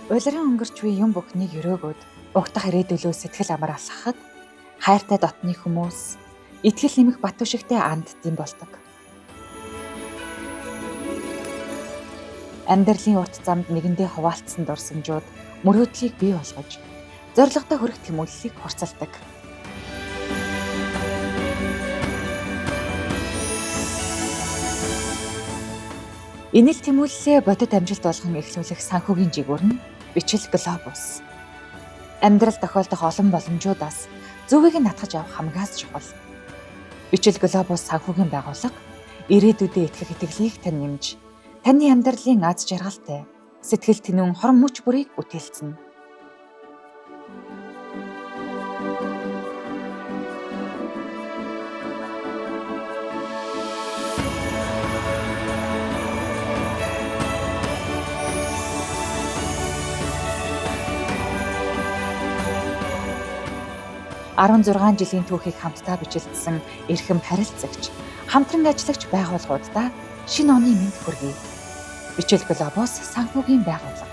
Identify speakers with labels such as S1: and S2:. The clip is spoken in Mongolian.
S1: Улиран өнгөрч буй юм бүхнийг өрөөгөөд угтах ирээдүлөө сэтгэл амар алхахад хайртай дотны хүмүүс итгэл нэмэх бат түшигтэй анд дэм болдог. Амьдралын урт замд нэгэндээ хуваалцсан дурсамжууд мөрөөдлийг бий болгож зорилгодоо хүрэх тэмүүллийг хурцлдаг. Энэ л тэмүүллээ бодит амжилт болгон эхлүүлэх санхүүгийн жигүүр нь Бичил Глобус. Амьдрал тохиолдох олон боломжуудаас зөвийг нь татгаж авах хамгаас чухал. Бичил Глобус санхүүгийн байгууллага ирээдүйдээ итгэх итгэлийг тань нэмж, таны амьдралын аз жаргалтай, сэтгэл тэнүүн хорон мөч бүрийг бүтээлцэнэ. 16 жилийн түүхийг хамтдаа бичлэлтсэн эрхэм харилцагч, хамтран ажиллагч байгууллагуудаа шинэ оны мэнд хүргэе. Бичил Глобус санхүүгийн байгууллага.